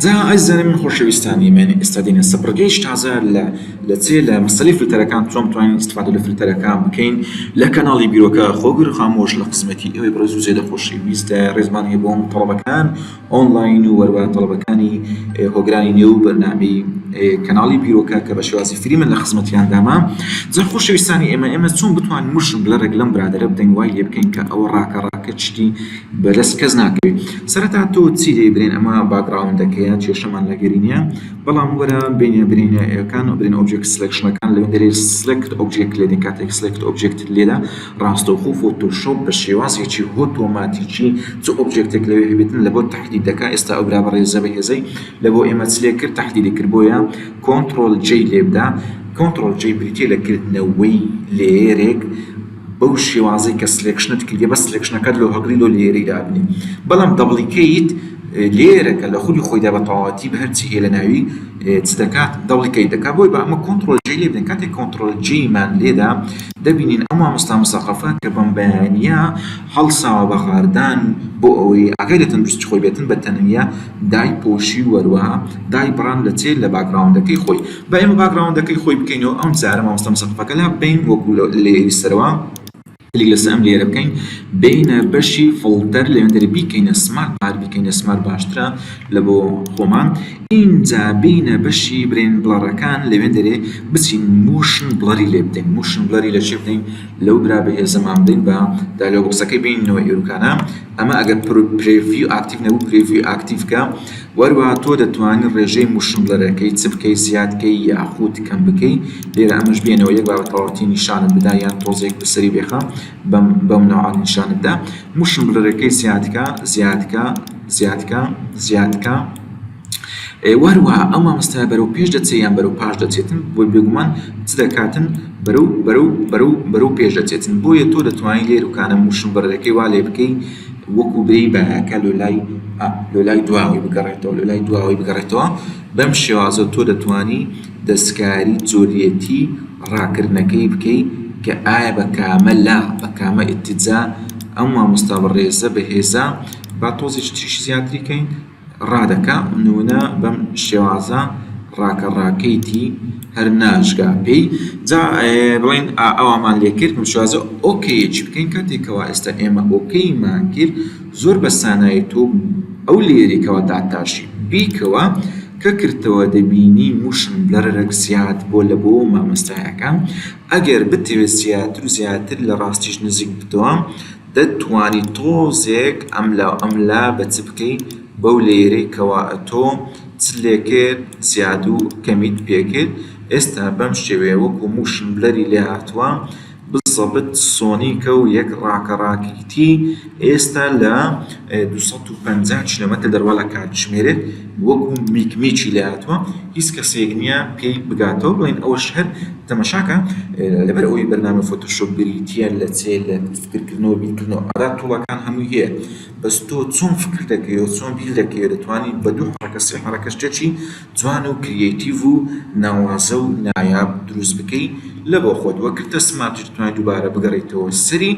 جا ئازیزانی من خۆشەویستانی من ئێستا دێینە سەر بڕگەیش تازە لە لە چێ لە مەسەلەی فلتەرەکان چۆن بتوانین ئیستفادە لە فلتەرەکان بکەین لە کەناڵی بیرۆکە خۆگر خامۆش لە خزمەتی ئێوەی بەڕێز و زێدە خۆشەویستە ڕێزمان هەیە بۆ هەموو تەڵەبەکان ئۆنلاین و وەروە تەڵەبەکانی هۆگرانی نێو بەرنامەی کەناڵی بیرۆکە کە بە شێوازی free من لە خزمەتیان داما جا خۆشەویستانی ئێمە ئێمە چۆن بتوانین motion blur ێک لەم برادەرە بدەین وای لێ بکەین کە ئەوە ڕاکە ڕاکە چتی بەدەست کەس ناکەوێت سەرەتا تۆ چی لێ برێن ئەمە background ەکەیە کێشەمان لەگەری نییە بەڵام وەرە بینە برینە ەکان و برێن object selection ەکان لەوێن دەرێ select object لێدەین کاتێک select object لێدا ڕاستەوخۆ فۆتۆشۆپ بە شێوازێکی ئۆتۆماتیکی چ object ێک لەوێ هەبێتن لە بۆ تەحدید دەکا ئێستا ئەو برا بەڕێزە بەهێزەی لە بۆ ئێمە چ لێ کرد تەحدیدی کرد بۆیە control J لێ بدا control J بریتیە لە کردنەوەی layer ێک بەو شێوازەی کە selection ت کردیە بەس selection ەکەت لۆ هەگری لۆ layer ی دابنێ بەڵام duplicate layer ەکە لە خودی خۆیدا بە تەواوەتی بە هەرچی هەیە لە ناوی چ دەکات duplicate دەکات بۆی بە ئەمە control J لێ بدەین کاتێک control J مان لێدا دەبینین ئەو مامۆستا مسەقەفە کە بەم بەیانیە هەڵساوە بە غاردان بۆ ئەوەی ئاگای لە تەندروستی خۆی بێتن بە تەنیا دای پۆشی وەروەها دای بڕان لە چێ لە background ەکەی خۆی با ئێمە background ەکەی خۆی بکەینەوە ئەم جارە مامۆستا مسەقەفەکە لا ببەین وەکو layer ی سەرەوە کلیک لەسەر ئەم layer ە بکەین بێینە بەشی فڵتەر لەوێندەرێ بیکەینە smart هەر بیکەینە smart باشترە لە بۆ خۆمان ئینجا بێینە بەشی برێن blur ەکان لەوێندەرێ بچین motion blur ی لێ بدەین motion blur ی لە چێ بدەین لەو برا بەهێزەمان بدەین بە dialog box ەکەی بینەوە ئێروکانە ئەمە ئەگەر preview active نەبوو preview active کە وەروەها تۆ دەتوانی ڕێژەی motion blur ەکەی چ بکەی زیاد کەی یاخود کەم بکەی لێرە ئەمەش بێنەوە یەک بابەت تەواوەتی نیشانت بدا یان تۆزێک بەسەری بێخە بەم بەم نەوعە نیشانت بدا motion blur ەکەی زیاد کە زیاد کە زیاد کە زیاد کە وەروەها ئەو مامۆستایە بەرەو پێش دەچێت یان بەرەو پاش دەچێتن بۆی بێگومان چ دەکاتن بەرەو بەرەو بەرەو بەرەو پێش دەچێتن بۆیە تۆ دەتوانانی لێروکانە motion blur ەکەی وا لێ بکەی وەکو برێی بایەکە لۆلای لۆلای دواوەی بگەڕێتەوە لۆلای دواوەی بگەڕێتەوە بەم شێوازە تۆ دەتوانی دەستکاری جۆریەتی ڕاکردنەکەی بکەی کە ئایا بە کامە لا بە کامە ئیتجا ئەم مامۆستا بەڕێزە بەهێزە با تۆزێکی تریش زیاتری کەین ڕادەکا نمونە بەم شێوازە ڕاکە ڕاکەیتی هەر ناشگا پێی جا بڵێن ئەومان لێ کرد بەم شێوازە okay یەکی بکەین کاتێکەوە ئێستا ئێمە okay مان کرد زۆر بە سانایی تۆ ئەو layer ێکەوە داتاشی بیکەوە کە کردەوە دەبینی motion blur ەک زیاد بۆ لە بۆ مامۆستایەکە ئەگەر بتەوێت زیاتر و زیاتر لە ڕاستیش نزیک بتەوە دەتوانی تۆزێک ئەملا و ئەملا بە چ بکەی بەو layer ەی کەوا ئەتۆ چ لێکرد زیاد و کەمیت پێکرد ئێستا بەم شێوەیە وەکو motion blur ی لێ هاتووە بزەبت سۆنیکە و یەک ڕاکە ڕاکیتی ئێستا لە 250 کیلۆمەتر دەڕوا لە کاتژمێرێک وەکو میک میکی لێ هاتووە هیچ کەسێک نییە پێی بگاتەوە بڵێن ئەوەش هەر تەمەشاکە لەبەر ئەوەی بەرنامە فۆتۆشۆپ بریتییە لە چێ لە فکرکردنەوە بیرکردنەوە ئەرا tool ەکان هەمووی هەیە بەس تۆ چۆن فکر دەکەیەوە چۆن بیر دەکەیەوە دەتوانی بە دوو حەرەکە سێ حەرەکە شتێکی جوان و creative و ناوازە و نایاب دروست بکەی لە بۆ خۆت وە کردە smart یش دەتوانی دووبارە بگەڕێیتەوە سەری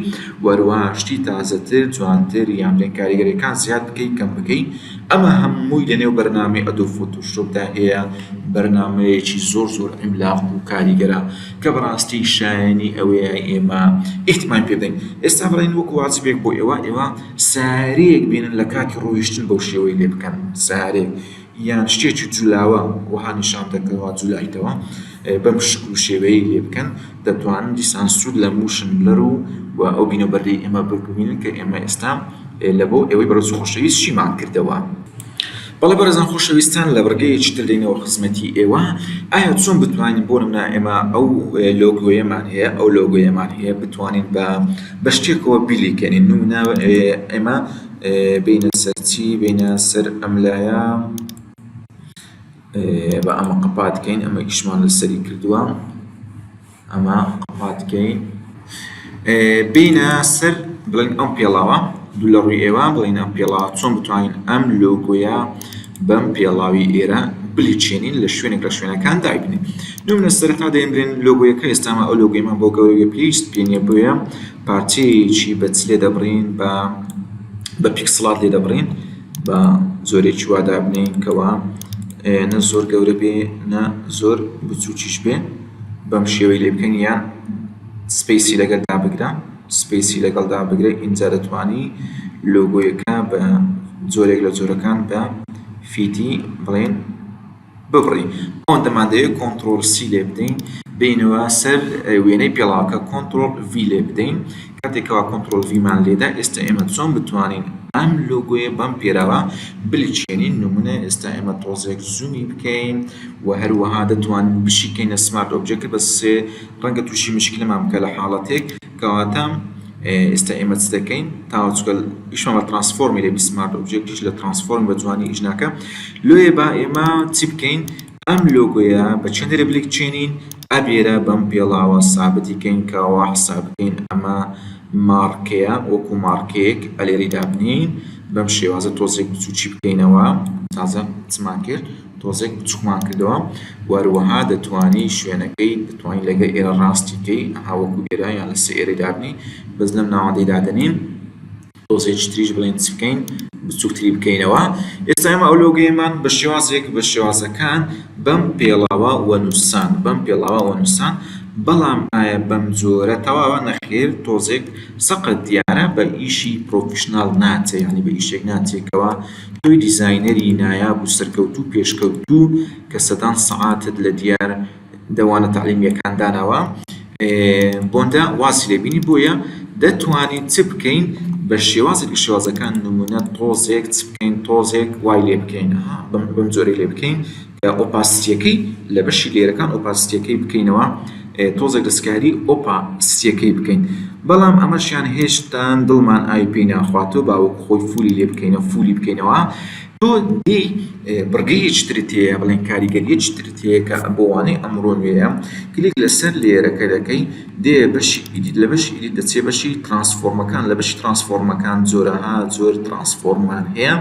وەروەها شتی تازەتر جوانتر یان بڵێن کاریگەریەکان زیاد بکەی کەم بکەی ئەمە هەمووی لە نێو بەرنامەی Adobe Photoshop دا هەیە بەرنامەیەکی زۆر زۆر عیملاق و کاریگەرە کە بەڕاستی شایەنی ئەوەیە ئێمە ئیهتمام پێ بدەین ئێستا بڵێن وەکو واجبێک بۆ ئێوە ئێوە سەیارەیەک بێنن لە کاتی ڕۆیشتن بەو شێوەی لێ بکەن سەیارەیەک یان شتێکی جولاوە وەها نیشان بدە کەوا جولایتەوە بەم شکل و شێوەیەی لێ بکەن دەتوانن دیسان سوود لە motion blur و و ئەو بینەوبەردەی ئێمە ببینن کە ئێمە ئێستا لە بۆ ئێوەی بەڕێز و خۆشەویست شیمان کردەوە. بەڵێ بەڕێزان خۆشەویستان لە بڕگەیەکی تر دێینەوە خزمەتی ئێوە ئایا چۆن بتوانین بۆ نمونە ئێمە ئەو لۆگۆیەمان هەیە ئەو لۆگۆیەمان هەیە بتوانین بە بە شتێکەوە بیلیکێنین نمونە ئێمە بینە سەر چی بینە سەر ئەم لایە بە ئەمە قەپات کەین ئەمە ئیشمان لەسەری کردووە ئەمە قەپات کەین بینە سەر بڵێن ئەم پێڵاوە دوو لە ڕووی ئێوە بڵێن ئەم پێڵاوە چۆن بتوانین ئەم لۆگۆیە بەم پێڵاوی ئێرە بلیچێنین لە شوێنێک لە شوێنەکان دایبنین نمونە سەرەتا دەێنرێن لۆگۆیەکە ئێستاما ئەو لۆگۆیمان بۆ گەورەیە پێویست پێ نییە بۆیە پارچەیەکی بە چ لێ دەبڕین بە بە پیکسڵات لێ دەبڕین. بە جۆرێکی وا دابنێین کەوا نە زۆر گەورە بێ نە زۆر بچووکیش بێ بەم شێوەی لێ بکەین یان space ی لەگەڵ دابگرە space ی لەگەڵ دابگرە ئینجا دەتوانی لۆگۆیەکە بە جۆرێک لە جۆرەکان بە فیتی بڵێن ببڕی ئەوەندەمان دەوێت control C لێ بدەین بینەوە سەر وێنەی پێڵاوەکە control V لێ بدەین کاتێک کەوا control V مان لێدا ئێستا ئێمە چۆن بتوانین ئەم لۆگۆیە بەم پێراوە بلچێنین نمونە ئێستا ئێمە تۆزێک zoom ی بکەین و هەروەها دەتوانین بشیکەینە smart object بەس ڕەنگە تووشی مشکلەمان بکە لە حاڵەتێک کەواتە ئێستا ئێمە چ دەکەین تاوەچکە ئیشمان بە transform ی لێ smart object یش لە transform بە جوانی ئیش ناکە لۆیە با ئێمە چی بکەین ئەم لۆگۆیە بە چێندەرێ بلکچێنین ئەبێرە بەم پێڵاوە سابتی کەین کەوا حساب بکەین ئەمە مارکەیە وەکو مارکەیەک ئەلێری دابنێین بەم شێوازە تۆزێک بچووکی بکەینەوە تازە چمان کرد تۆزێک بچووکمان کردەوە و هەروەها دەتوانی شوێنەکەی دەتوانی لەگە ئێرە ڕاستی کەی ئەها وەکو ئێرە یان لەسەر ئێرەی دابنی بەس لەم ناوەندەی دادەنین تۆزێکی تریش بڵێن چ بکەین بچووکتری بکەینەوە ئێستا ئێمە ئەو لۆگەیەمان بە شێوازێک بە شێوازەکان بەم پێڵاوە وەنووسان بەم پێڵاوە وەنووسان بەڵام ئایا بەم جۆرە تەواوە نەخێر تۆزێک سەقەت دیارە بە ئیشی professional ناچێ یعنی بە ئیشێک ناچێکەوە تۆی دیزاینەری نایاب و سەرکەوتوو پێشکەوتوو کە سەدان سەعاتت لە دیار دەوانە تەعلیمیەکان داناوە بۆندە وازی لێ بینی بۆیە دەتوانین چ بکەین بە شێوازێک لە شێوازەکان نمونە تۆزێک چ بکەین تۆزێک وای لێ بکەین بەم جۆرەی لێ بکەین کە opacity یەکەی لە بەشی layer ەکان opacity یەکەی بکەینەوە تۆزێک دەستکاری opacity یەکەی بکەین بەڵام ئەمەشیان هێشتان دڵمان ئاوی پێی ناخواتەوە با وەکو خۆی full ی لێ بکەینەوە full ی بکەینەوە تۆ دێی بڕگەیەکی ترت هەیە بڵێن کاریگەریەکی ترت هەیە کە بۆ وانەی ئەمڕۆ نوێیە کلیک لەسەر layer ەکە دەکەی دێ بەشی edit لە بەشی edit دەچێ بەشی transform ەکان لە بەشی transform ەکان جۆرەها جۆر transform مان هەیە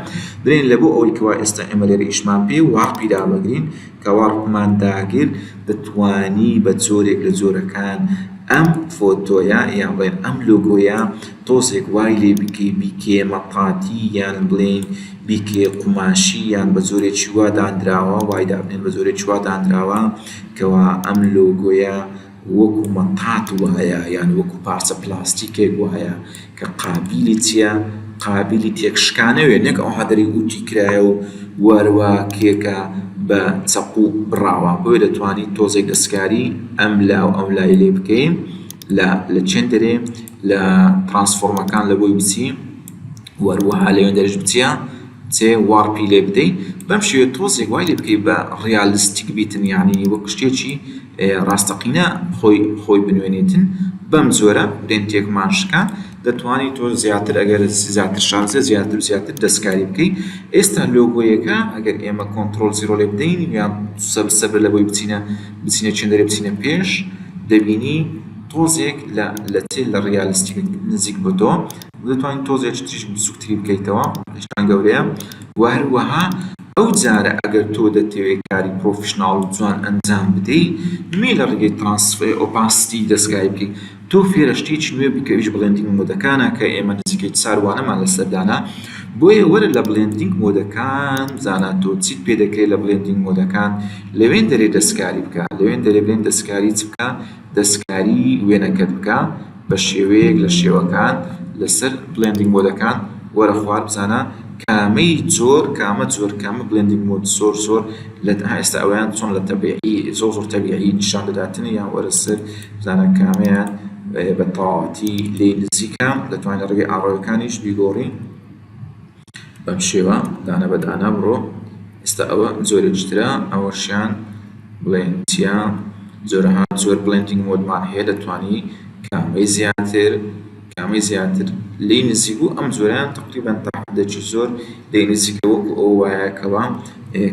برێن لە بۆ ئەوەی کەوا ئێستا ئێمە لێرە ئیشمان پێ warp ی دابگرین کە warp مان داگر دەتوانی بە جۆرێک لە جۆرەکان ئەم فۆتۆیە یان بڵێن ئەم لۆگۆیە تۆزێک وای لێ بکەی بیکەیە مەتاتی یان بڵێین بیکەیە قوماشی یان بە جۆرێکی وا دانراوە وای دابنێن بە جۆرێکی وا دانراوە کەوا ئەم لۆگۆیە وەکو مەتات وایە یان وەکو پارچە پلاستیکێک وایە کە قابیلی چییە؟ قابیلی تێکشکانەوێ نەک ئەوها دەری ئوتی کرایە و وەروا کێکە بە چەقوو بڕاوە بۆیە دەتوانی تۆزێک دەستکاری ئەم لا و ئەم لای لێ بکەی لە لە چێن دەرێ لە transform ەکان لە بۆی بچی وەروەها لەوێن دەرش بچیە چێ warp ی لێ بدەی بەم شێوەیە تۆزێک وای لێ بکەی بە realistic بیتن یعنی وەک شتێکی ڕاستەقینە خۆی خۆی بنوێنێتن بەم جۆرە برێن تێکمان شکا دەتوانی تۆ زیاتر ئەگەر زیاتر شارزە زیاتر و زیاتر دەستکاری بکەی ئێستا لۆگۆیەکە ئەگەر ئێمە control zero لێ بدەین یان سەبر سەبر لە بۆی بچینە بچینە چێندەرێ بچینە پێش دەبینی تۆزێک لە لە چێ لە realistic نزیک بۆتەوە دەتوانین تۆزێک تریش بچووکتری بکەیتەوە هێشتان گەورەیە و هەروەها ئەو جارە ئەگەر تۆ دەتەوێت کاری professional و جوان ئەنجام بدەی نوێ لە ڕێگەی transfer opacity دەستکاری بکەیت تۆ فێرە شتێکی نوێ بکە ئەویش blending mode ەکانە کە ئێمە نزیکەی چار وانەمان لەسەر دانا بۆیە وەرە لە blending mode ەکان بزانە تۆ چیت پێ دەکرێت لە blending mode ەکان لەوێن دەرێ دەستکاری بکە لەوێن دەرێ بلێن دەستکاری چ بکە دەستکاری وێنەکەت بکە بە شێوەیەک لە شێوەکان لەسەر blending mode ەکان وەرە خوار بزانە کامەی جۆر کامە جۆر کامە blending mode زۆر زۆر لە ئێستا ئەویان چۆن لە تەبیعی زۆر زۆر تەبیعی نیشان دەداتن یان وەرە سەر بزانە کامەیان بە تەواوەتی لێی نزیکە دەتوانین لە ڕێگەی arrow ەکانیش بیگۆڕین بەم شێوە دانە بە دانە بڕۆ ئێستا ئەوە جۆرێکی ترە ئەوەشیان بڵێن چییە جۆرەها جۆر blending mode مان هەیە دەتوانی کامەی زیاتر کامەی زیاتر لێی نزیک بوو ئەم جۆرەیان تقریبا تا حدێکی زۆر لێی نزیکە وەکو ئەوە وایە کەوا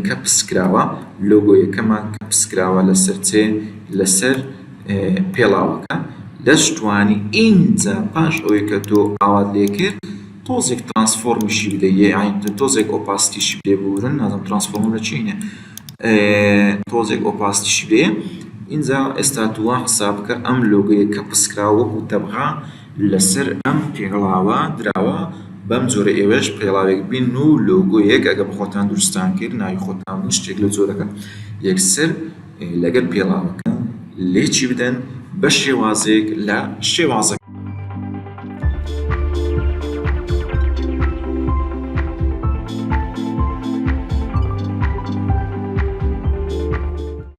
کەپس کراوە لۆگۆیەکەمان کەپس کراوە لەسەر چێ لەسەر پێڵاوەکە دەشتوانی ئینجا پاش ئەوەی کە تۆ ئاوات لێ کرد تۆزێک transform یشی بدەی یانی تۆزێک opacity شی بدەی ببورن نازم transform لە چی هینە تۆزێک opacity شی بدەیە ئینجا ئێستا تو وا حساب بکە ئەم لۆگۆیە کە پسکراوە وەکو تەبغا لەسەر ئەم پێڵاوە دراوە. بەم جۆرە ئێوەش پێڵاوێک بین و لۆگۆیەک ئەگە بەخۆتان دروستان کرد ناوی خۆتان بن شتێک لەو جۆرەکە یەکسەر لەگەر پێڵاوەکە لێکی بدەن بە شێوازێک لە شێوازەکان.